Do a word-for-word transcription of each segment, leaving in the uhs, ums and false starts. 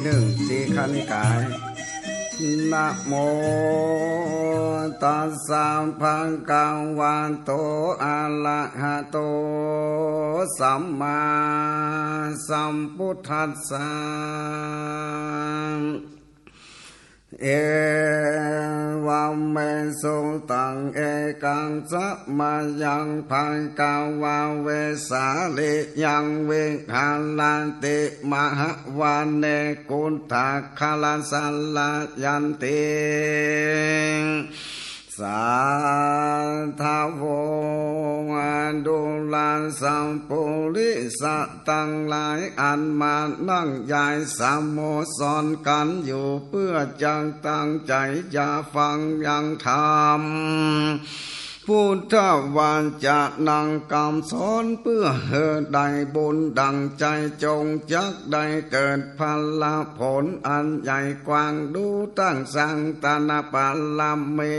นึ่ง ทีฆนิกาย นะโมตัสสะ ภะคะวะโต อะระหะโต สัมมาสัมพุทธัสสะ เอวะเม สุตัง เอกัง สะมะยัง ภะคะวา เวสสาลียัง วิหะระติ มะหะวะเน กุฏฐะคะละสะละยันติ สาธะโว ดูราสะ ปุริสะตังหลาย อันมานั่งใหญ่สโมสรกั๋นอยู่ เปื้อจะตั้งใจ๋จะฟังยังธรรม พุทธวจนะกำสอน เปื้อหื้อได้บุญดั่งใจ๋ จงจักได้เกิดผละผลอันใหญ่กว้าง ดูตั้งสังฆานะบารมี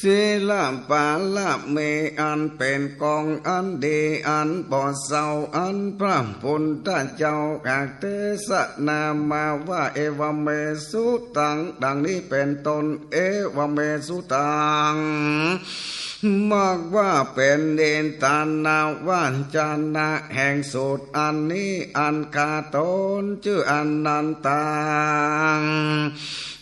ศีลบารมี อันเป๋นกองอันดีอันบ่เศร้า อันพระพุทธเจ้าหากเตสนามาว่า เอวะเม สุตัง ดังนี้เป๋นต้น เอวะเม สุตัง มากว่าเป๋นนิทานวจนะแห่งสูตรอันนี้ อันข้าต๋นจื้ออานันทา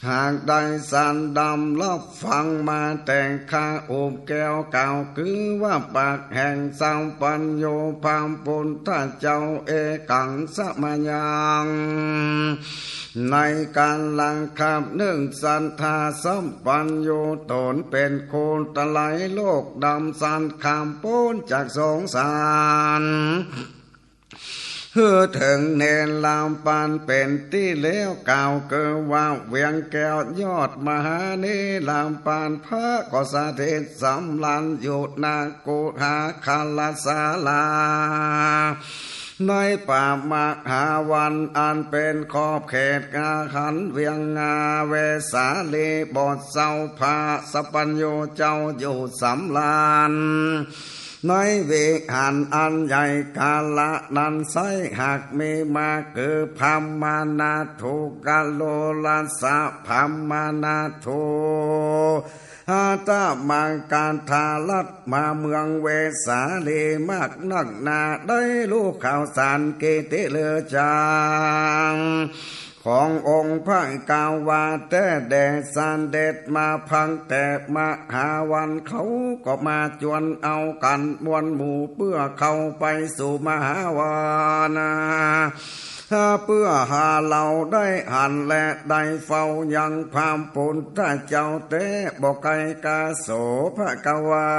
หากได้สดับรับฟังมาแต่ข้า อุบแก้วกล่าวคือว่าปากแห่งสัพพัญญูพระพุทธเจ้า เอกัง สะมะยัง ในกาละคาบนึ่ง สัตถาสัพพัญญูต๋นเป๋นครูไตรโลก ดำสัตว์ข้ามป๊นจากสงสาร หื้อเถิงนิรพานเป๋นตี้แล้ว กล่าวคือว่าเวียงแก้วยอดมหานิรพาน พระก็สถิตสำราญอยู่ ณ กุฏฐะคะละศาลา ในป่ามหาวัน อันเป๋นขอบเขตอาหารเวียง อาเวสสาลีบ่เศร้า พระสัพพัญญูเจ้าอยู่สำราญ ในวิหารอันใหญ่กาละนั้นไซร้ หากมีมาคือพรหมนาถูกะโลรัสสะ พรหมนาถู อาตมังกาธารัฐ มาเมืองเวสสาลี มากนักหนา ได้ฮู้ข่าวสารกิตติฤๅจา ขององค์พระกาวาแต๊แด่ เสด็จมาพังแต่มหาวัน เขาก็มาจวนเอากั๋นมวลหมู่ เปื้อเข้าไปสู่มหาวัน เปื้อหาเฮาได้หันและได้เฝ้ายังพระพุทธเจ้าแต๊ บ่ไกลกาโสภควา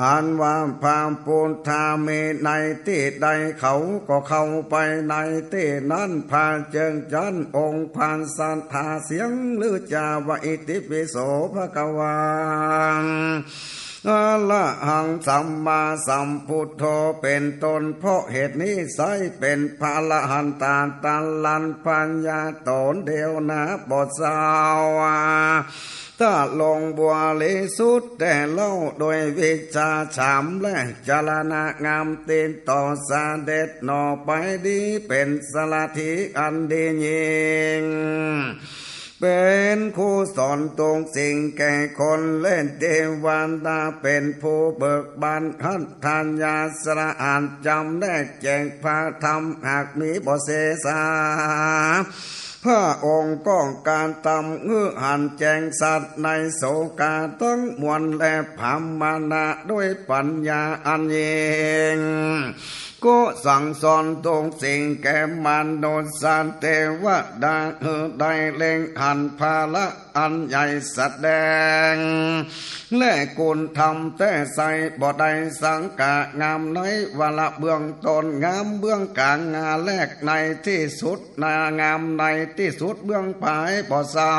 อันว่าพระพุทธามีในตี้ใด เขาก็เข้าไปในตี้นั้น พระเจิงจันทน์องค์พระสัตถาเสียงลือจาว่า อิติปิโสภควา อะระหังสัมมาสัมพุทโธ เป๋นต้น เพราะเหตุนี้ไซร้เป๋นพระอรหันตา ตรัสปัญญาต๋นเดียวนา บ่เศร้า ถ้าลงบริสุทธิ์แต๊เล่า โดยวิชชาสามและจรณะงาม ติดต่อเสด็จหน่อไปดี เป๋นสารถีอันดียิ่ง เป๋นครูสอนทุกสิ่งแก่คนและเตวดา เป๋นผู้เบิกบานหัตถญาณ สะอาดจำแนกแจ้งพระธรรม หากมีบ่เสสา พระองค์ก็กระทำหื้อหันแจ้งสัตว์ในโสกาตังมวล และพรหมนาด้วยปัญญาอันยิ่ง ก็สั่งสอนทุกสิ่งแก่มนุษย์สัตว์เตวดา หื้อได้เล็งหันภาระอันใหญ่แสดง และคุณธรรมแต๊ไซร้ บ่ได้สังกะงามในวาระเบื้องต้น งามเบื้องก๋าง งาแรกในตี้สุด นางามในตี้สุดเบื้องปลาย บ่เศร้า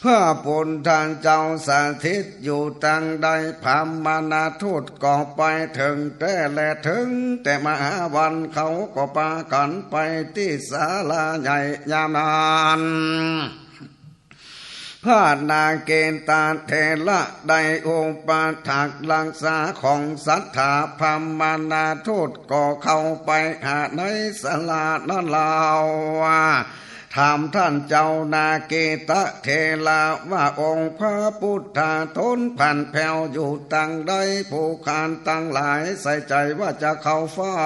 พระพุทธเจ้าสถิตอยู่ตังใด พรหมนาทูตก็ไปเถิงแต๊ และเถิงแต่มหาวัน เขาก็ปากั๋นไปตี้ศาลาใหญ่ยามนั้น พระนาเกตเถระได้อุปัฏฐากรักษาของศรัทธาพราหมณทูต ก็เข้าไปหาในศาลานั้นเล่า ถามต้านเจ้านาเกตเถระว่า องค์พระพุทธาต๋นผันแผ้วอยู่ตางใด ผู้ข้าตังหลายใส่ใจ๋ว่าจะเข้าเฝ้า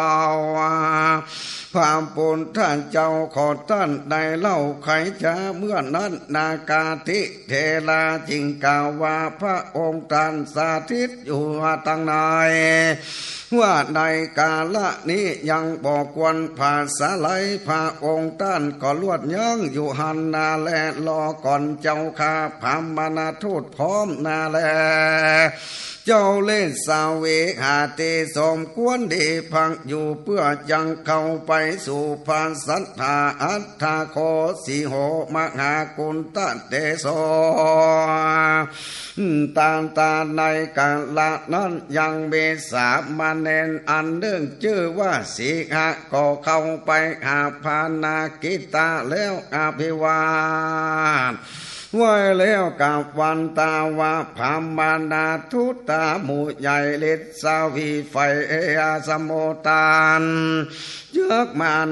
พระพุทธเจ้า ขอต้านได้เล่าไขจ๋า เมื่อนั้นนากาทิเถระจึงกล่าวว่า พระองค์ต้านสถิตอยู่ตางใน ว่าในกาละนี้ยังบ่ควรผาสาไหล พระองค์ต้านก็ลวดยั้งอยู่หั้นนาแล รอก่อนเจ้าข้า พราหมณทูตพร้อมนาแล เจ้าฤาษีหาตี้สมควรดีพักอยู่ เปื้อจักเข้าไปสู่พระศรัทธา อัฏฐโก สิโห มหากุณฑเตโส ตางแต่ในกาละนั้นยังมีสามเณรอันนึ่งจื้อว่าสีหะ ก็เข้าไปหาพระนาเกตเถระแล้วอภิวาท ไหว้แล้วกราบวันตาว่า พราหมณทูตาหมู่ใหญ่ฤาษีใฝ่อาสโมทนา จักมาน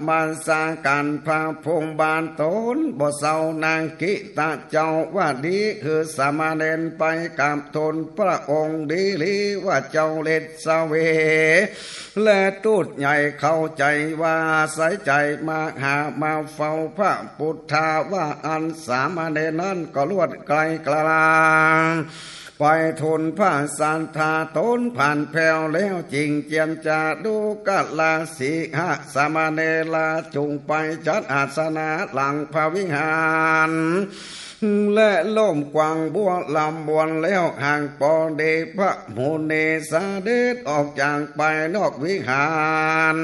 มัสก๋ารพระพุทธบาทต๋นบ่เศร้า นาเกตเถระเจ้าว่าดี คือสามเณรไปกราบทูลพระองค์ดีหลีว่า เจ้าฤาษีและทูตใหญ่เข้าใจ๋ว่าใส่ใจ๋มาหามาเฝ้าพระพุทธา ว่าอั้นสามเณรนั้นก็ลวดไกลกลาง ไปทูลพระศรัทธาต๋นผันแผ้วแล้ว จึงเจียรจา ดูกราสีหสามเณรา จุ่งไปจัดอาสนะหลังพระวิหาร และล้มกวางบัวลำบวนแล้ว หากปอดีพระมุนีเสด็จออกจากไปนอกวิหาร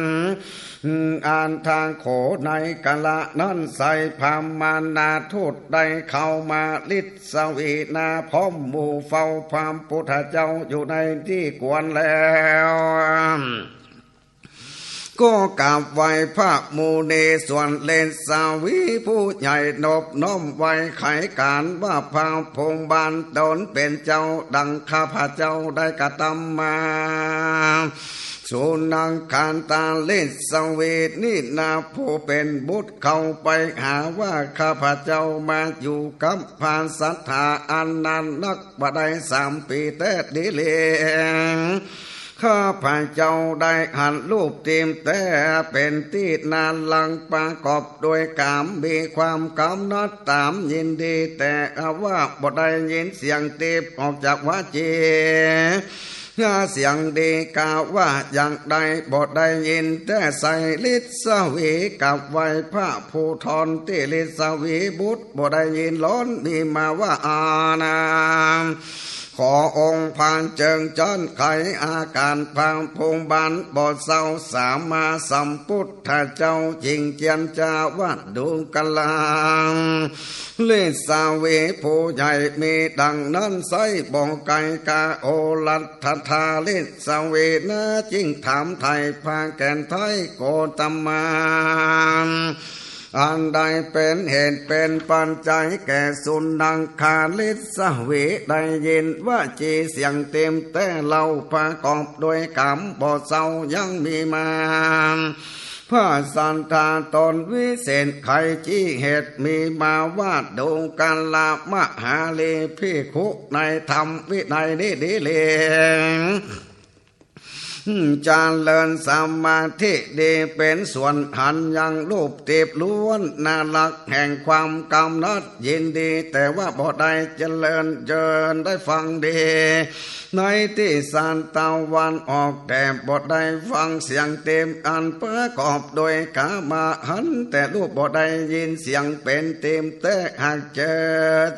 อัฏฐโก ในกาละนั้นไซร้พราหมณทูตได้เข้ามา ฤาษีนาพร้อมหมู่เฝ้าพระพุทธเจ้าอยู่ในตี้ควรแล้ว ก็กราบไหว้พระมุนี ส่วนฤาษีผู้ใหญ่นบน้อมไหว้ไขก๋านว่า พระพุทธบาทต๋นเป๋นเจ้าดังข้าพเจ้าได้กระตำมา สุนักขันธฤาษีนี้นา ผู้เป๋นบุตรเข้าไปหาว่า ข้าพเจ้ามาอยู่กับพระศรัทธาอันนานนัก บ่ได้สามปี๋แต๊ดีหลี ข้าพเจ้าได้หันรูปตี้แต๊เป๋นตี้น่ารัก ประกอบด้วยกาม มีความกำหนัดต๋ามยินดี แต่ว่าบ่ได้ยินเสียงตี้ออกจากวาจี เสียงตี้กล่าวว่าอย่างใดบ่ได้ยินแต๊ไซร้ ฤาษีกราบไหว้พระผู้ทอนตี้ฤาษีบุตรบ่ได้ยินล้วนมีมาว่า อานา ขอองค์พระเจิงจั้นไขอาก๋านพระพุทธบาทบ่เศร้า สัมมาสัมพุทธเจ้าจึงเจียรจาว่า ดูกรา ฤาษีผู้ใหญ่มีดังนั้นไซร้ บ่ไกลกาโอรัตถาฤาษีนา จึงถามไถ่พระแก่นไท้โกตมา อันใดเป๋นเหตุเป๋นปัจจัยแก่สุนักขันธฤาษีได้ยินวาจีเสียงตี้แต๊เล่า ประกอบด้วยกามบ่เศร้ายังมีมา พระศรัทธาต๋นวิเศษไขจี้เหตุมีมาว่า ดูกรามหารี ภิกขุในธรรมวินัยนี้ดีหลี เจริญสมาธิดีเป๋นส่วน หันยังรูปตี้ล้วนน่ารัก แห่งความกำหนัดยินดี แต่ว่าบ่ได้เจริญเจิญได้ฟังดี ในตี้สัตว์ตะวันออก แต่บ่ได้ฟังเสียงตี้อันประกอบด้วยกามารมณ์ แต่รูปบ่ได้ยินเสียงเป๋นตี้แต๊ หากเจอ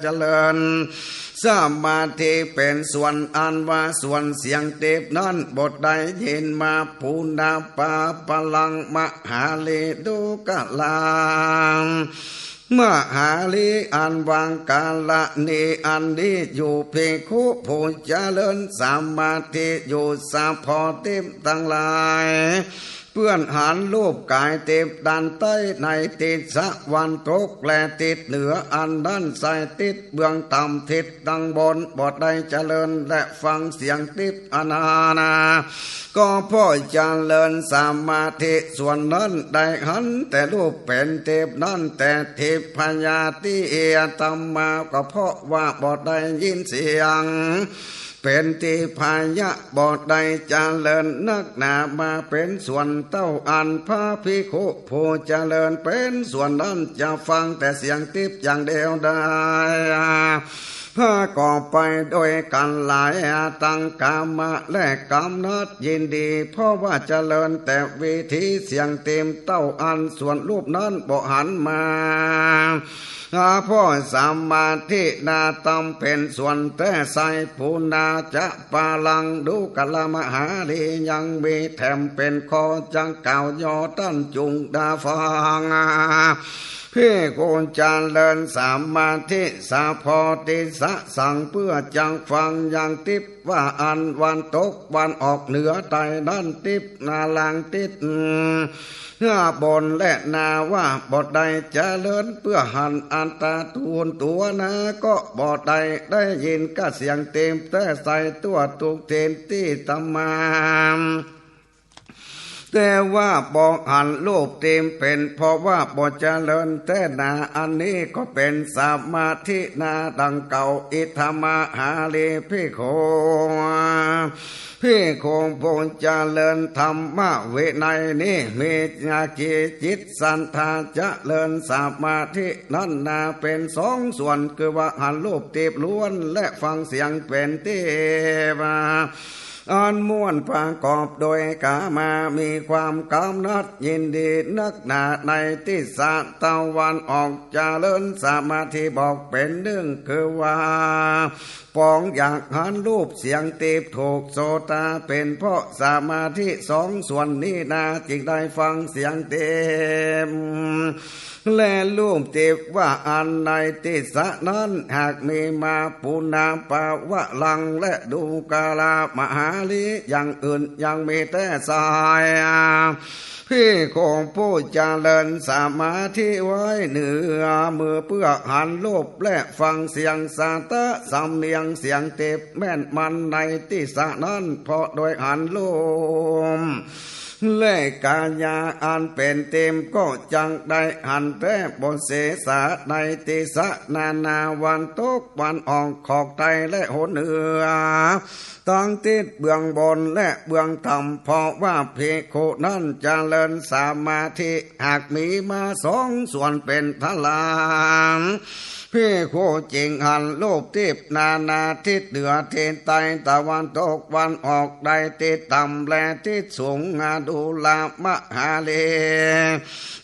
เจริญ สมาธิเป๋นส่วนอันว่าส่วนเสียงตี้นั้นบ่ได้ยินมา ปุณณปาปะรังมหารี ดูกรา มหารี อันวางกรณีอันนี้อยู่ ภิกขุผู้เจริญสมาธิอยู่ สัพพะตี้ตังหลาย ปื้นหันรูปก๋ายติบด้านใต้ในติศตะวันตก และติศเหนืออันนั้นใส่ติศเบื้องต่ำ ติศตังบนบ่ได้เจริญ และฟังเสียงติศอันนานา ก็เพราะเจริญสมาธิส่วนนั้นได้หันแต่รูปเป๋นติศนั้นแต๊ ทิพยาทิฏฐิมา ก็เพราะว่าบ่ได้ยินเสียง เป๋นทิพยะ บ่ได้เจริญนักหนา มาเป๋นส่วนเต้าอั้น พระภิกขุผู้เจริญเป๋นส่วนนั้นจะฟังแต่เสียงติศอย่างเดียวได้ ประกอบไปโดยกั๋นหลาย ตังกามะและก๋ำหนัดยินดี เพราะว่าเจริญแต่วิถีเสียงติศเต้าอั้น ส่วนรูปนั้นบ่หันมา อา เพราะสมาธินาตำเป๋นส่วนแต๊ไซ ปุณณาจะปาลัง ดูกรามาหารี ยังมีแถมเป๋นข้อจักกล่าวย่อ ต้านจุ่งดาฟัง ภิกขุเจริญสมาธิสะพอติศะสัง เปื้อจักฟังยังติศว่าอันวันตกวันออกเหนือใต้นั้น ติศนาลังติศ เนื้อบนและนาว่าบ่ได้เจริญ เปื้อหันอัตตาตูนตั๋วนา ก็บ่ได้ได้ยินก้าเสียงติศแต๊ไซ ตั๋วทุกเทนตี้ตำมา แต่ว่าบ่หันรูปติศเป๋น เพราะว่าบ่เจริญแต๊นา อันนี้ก็เป๋นสมาธินาดังเก่า อิทธมหารีภิกขุ ภิกขุผู้เจริญธรรมวินัยนี้ มีจิตศรัทธาเจริญสมาธินั้นนาเป๋นสองส่วน คือว่าหันรูปติศล้วน และฟังเสียงเป๋นติศ อันม่วนประกอบโดยกามา มีความกำหนัดยินดีนักหนาในติศตะวันออก เจริญสมาธิบอกเป๋นนึ่ง คือว่า ปองอยากหันรูปเสียงติศถูกโสตาเป๋น เพราะสมาธิสองส่วนนี้นา จึงได้ฟังเสียงติศ และรูปติศว่าอันในติศนั้น หากมีมา ปุณณาปาลัง และดูกรามาหารี อย่างอื่นยังมีแต๊ไซ ภิกขุผู้เจริญสมาธิไว้เหนือมือ เปื้อหันรูปและฟังเสียง สัตตะสำเนียงเสียงติศแม่นมันในติศนั้น เพราะโดยหันรูป และกายาอันเป๋นติศก็จักได้หันแต๊ บทเสสาในติศนานา วันตกวันออก ขอบใต้และหนเหนือ ตังติศเบื้องบนและเบื้องต่ำ เพราะว่าภิกขุนั้นเจริญสมาธิ หากมีมาสองส่วนเป๋นทลา ภิกขุจึงหันรูปติศนานา ทิศเหนือ ทิศใต้ ตะวันตก วันออก ได้ทิศต่ำและทิศสูง ดูกรามาหารี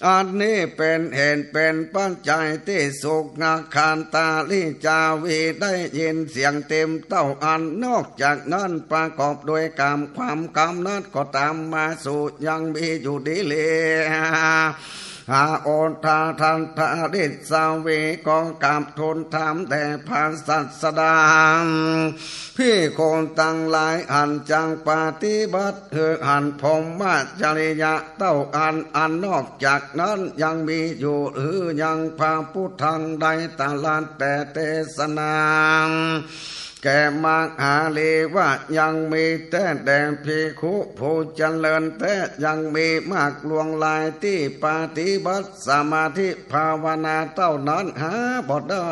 อันนี้เป๋นเหตุเป๋นปัจจัยตี้สุขขันธาริจาวีได้ยินเสียงติศเต้าอั้น นอกจากนั้นประกอบโดยกามความกำหนัดก็ตามมาสู่ยังมีอยู่ดีแล อาโอทาทันทาริสาวี ก็กราบทูลถามแด่พระศาสดา ภิกขุตังหลายอันจักปฏิบัติ คืออันพรหมจริยาเต้าอั้น อันนอกจากนั้นยังมีอยู่หรือยัง พระพุทธังได้ตรัสแต่เตสนา แก่มหารีว่ายังมีแต๊แด่ภิกขุผู้เจริญแต๊ ยังมีมากลวงหลายตี้ปฏิบัติสมาธิภาวนาเต้านั้นหาบ่ได้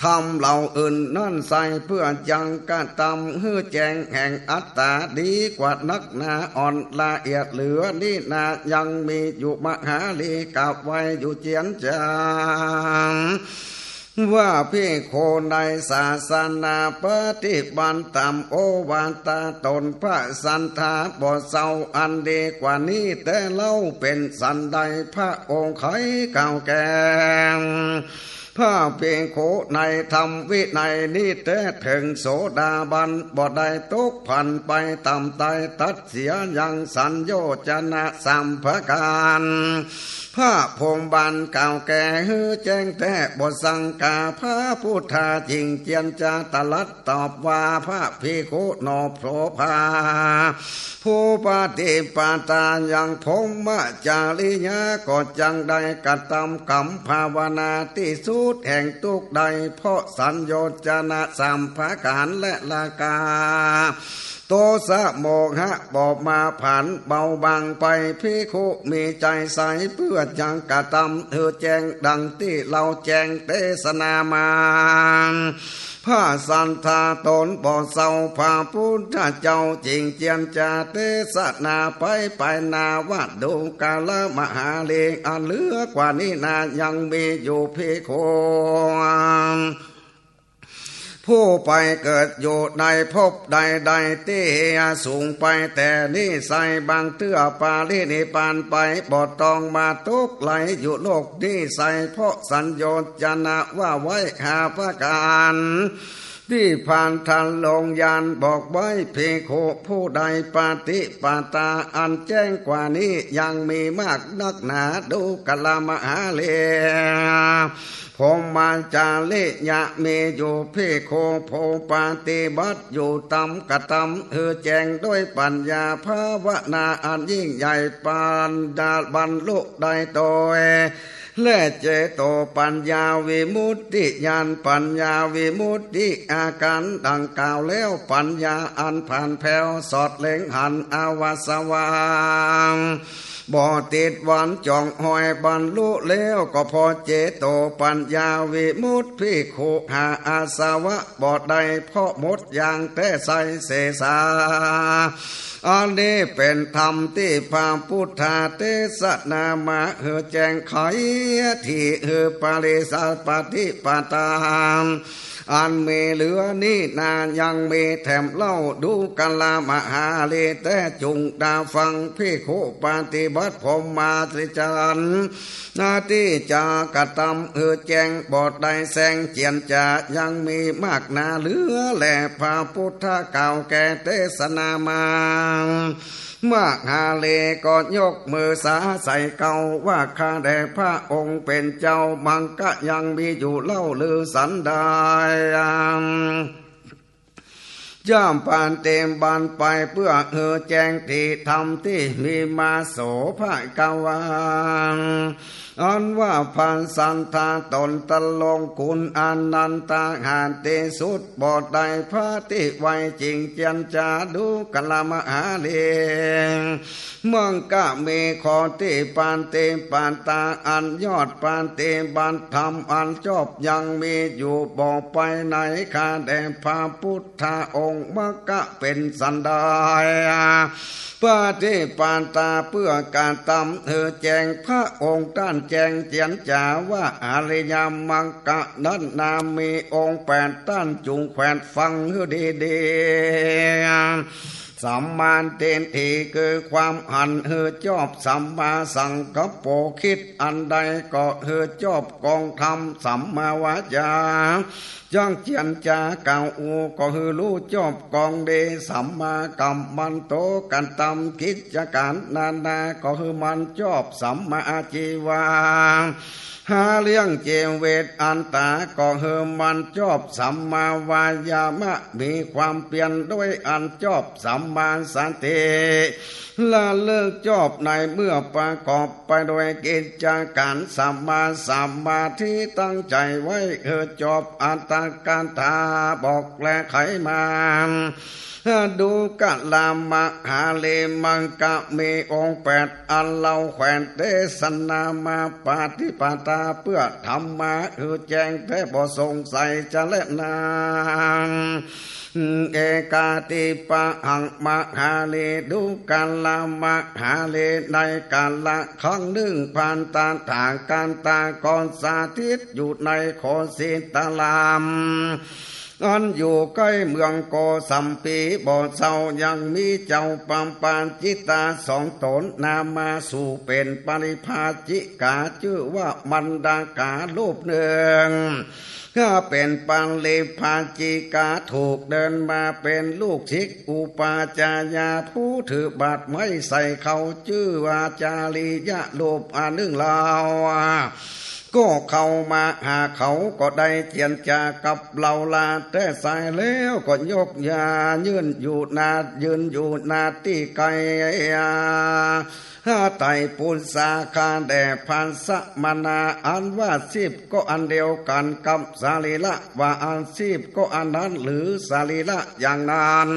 ธรรมเหล่าอื่นนั้นไซร้เปื้อจักกระตำหื้อแจ้งแห่งอัตตาดีกว่านักหนา อ่อนละเอียดเหลือนี้นา ยังมีอยู่มหารี กราบไหว้อยู่เจียนจ๋า ว่าภิกขุในศาสนาปฏิบัติต๋ามโอวาตาต๋นพระสัตถาบ่เศร้าอันดีกว่านี้แต๊เล่า เป๋นสันใดพระองค์ใค่กล่าวแก่ พระภิกขุในธรรมวินัยนี้แต๊ เถิงโสดาบันบ่ได้ตกผันไปต่ำใต้ ตัดเสียยังสังโยชน์นาสามประก๋าน พระพรหมบาลกล่าวแก่หื้อแจ้งแต๊ บ่สังก๋า พระพุทธาจึ่งเจียรจาตรัสตอบว่า พระภิกขุโนโผภา ผู้ปฏิปทายังพรหมจริยา ก็จักได้กระตำก๋รรมภาวนา ตี้สุดแห่งตุ๊กข์ได้ เพราะสัญโยชนะสามประก๋าน และราคะ โทสะโมหะบ่มาผันเบาบางไป ภิกขุมีใจ๋ใสเปื้อจักกระตำหื้อแจ้งดังตี้เฮาแจ้งเตสนามา พระศรัทธาต๋นบ่เศร้า พระพุทธเจ้าจึ่งเจียรจาเตสนาไป ไปหน้าว่า ดูกรามาหาเร อันเหลือกว่านี้นายังมีอยู่ ภิกขุ ผู้ไปเกิดอยู่ในภพใดๆ ตี้สูงไปแต่นี้ไซร้ บางเตื้อปรินิพพานไป บ่ต้องมาตุ๊กข์ไหลอยู่โลกนี้ไซร้ เพราะสัญโยชนะว่าไว้ห้าประก๋าน ตี้พานทันลงยานบอกไว้ ภิกขุผู้ใดปฏิปทาอันแจ้งกว่านี้ยังมีมากนักหนา ดูกรามาหาเร พรหมจริยามีอยู่ ภิกขุผู้ปฏิบัติอยู่ต๋ามกระตำหื้อแจ้งด้วยปัญญาภาวนาอันยิ่งใหญ่ ปัญญาบรรลุได้โดย และเจโตปัญญาวิมุตติญาณ ปัญญาวิมุตติอาก๋านดังกล่าวแล้ว ปัญญาอันผ่านแผ้วสอดเล็งหันอวสวา บ่ติดวันจองหอย บรรลุแล้วก็พอเจโตปัญญาวิมุตติ ภิกขุหาอาสวะบ่ได้ เพราะหมดอย่างแต๊ไซร้เสสา อันนี้เป๋นธรรมตี้พระพุทธาเตสนามาหื้อแจ้งไข ตี้หื้อปริสัพปฏิปทาอันมีเหลือนี้นายังมีแถมเล่า ดูกรามาหาเร แต่จุ่งตาฟัง ภิกขุปฏิบัติพรหมจริยา นาตี้จะกระตำหื้อแจ้งบ่ได้แสงเจียรจายังมีมากหนาเหลือแล พระพุทธกล่าวแก่เตสนามา มหาเรก็ยกมือสาใส่เกล้าว่า ข้าแต่พระองค์เป๋นเจ้า มักกะยังมีอยู่เล่าหรือสันดาน ย่อมปฏิบัติไปเปื้อหื้อแจ้งตี้ธรรมตี้มีมา โสภควา อันว่าพระศรัทธาต๋นตะลงคุณอานันทาหาตี้สุดบ่ได้ พระตี้ไวจึ่งเจียรจา ดูกรามาหาเร มักกะมีข้อตี้ปฏิปทาอันยอด ปฏิบัติธรรมอันจอบยังมีอยู่บ่ไปไหน ข้าแต่พระพุทธองค์ มักกะเป๋นสันดาน ปฏิปทาเปื้อกระตำหื้อแจ้ง พระองค์ต้านแจ้งเจียรจาว่า อริยมักกะนั้นนามีองค์แปด ต้านจุ่งแขวนฟังหื้อดีๆ สัมมาทิฏฐิคือความหันหื้อจอบ สัมมาสังกัปโปคิดอันใดก็หื้อจอบกองธรรม สัมมาวาจา จักเจียรจากล่าวอู้ก็หื้อฮู้จอบกองดี สัมมากัมมันโตกระตำกิจก๋านนานาก็หื้อมันจอบ สัมมาอาชีวา หาเลี้ยงจีวิตอันต๋าก็หื้อมันจอบ สัมมาวายามะ มีความเปียรด้วยอันจอบ สัมมาสติ ระลึกจอบในเมื่อประกอบไปด้วยกิจก๋าน สัมมาสมาธิตั้งใจ๋ไว้หื้อจอบ อัตถกถาบอกและไขมา ดูกรามาหาเร มักกะมีองค์แปด อันเฮาแขวนเตสนามา ปฏิปทาเปื้อธรรมมาหื้อแจ้งแต๊บ่สงสัยจะแลนา เอกาทิปะหังมหาเร ดูกรามาหาเร ในกาละครั้งนึ่ง พันตถาคตาก็สถิตอยู่ในโคสิตราราม อันอยู่ใก้เมืองโกสัมพีบ่เซา ยังมีเจ้าปปาจิตาสองต๋น นามมาสู่เป๋นปริพาจิกา จื้อว่ามันดากา รูปนึ่ง ก็เป๋นปริพาจิกา ถูกเดินมาเป๋นลูกศิษย์อุปัชฌาย์ผู้ถือบาตรไม้ใส่เขา จื้อว่าจาริยะ รูปอันนึ่งเล่า ก็เข้ามาหาเขา ก็ได้เจียรจากับเฮาลา แต่สายแล้วก็ยกยา ยืนอยู่หน้า ยืนอยู่หน้าตี้ไกล ไถ่ปุจจาข้าแด่พระสมณะ อันว่าชีพก็อันเดียวกั๋นกับสรีระ ว่าอันชีพก็อันนั้นหรือ สรีระอย่างนั้น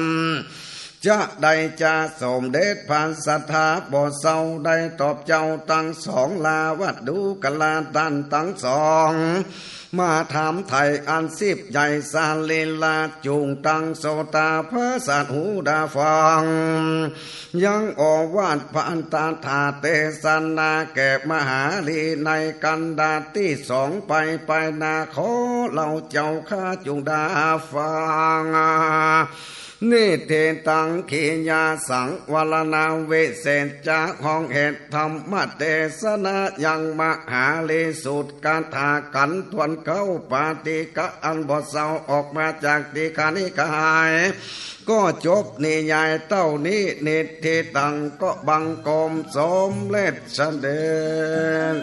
จะใดจะสมเด็จพระสัตถาบ่เซา ได้ตอบเจ้าตังสองลา ว่าดูก่อนลาต้านตังสอง มาถามไถ่อันชีพใหญ่สรีระ จุ่งตังโสตาประสาทหูดาฟัง ยังโอวาทพระอัตถกถาเตสนาแก่มหารีในกันดารตี้สองไป ไปหน้าขอเฮาเจ้าข้าจุ่งดาฟัง นิฏฐิตัง ขีณาสังวรณัง วิเศษจะฮ้องเหตุธรรมเตสนา ยังมหารีสูตรคาถาขันทวนเก๊า ปาติกะอันบ่เซา ออกมาจากทีฆนิกาย ก็จบนิยายเต้านี้ นิฏฐิตัง ก็บังคมสมเร็จเสด็จ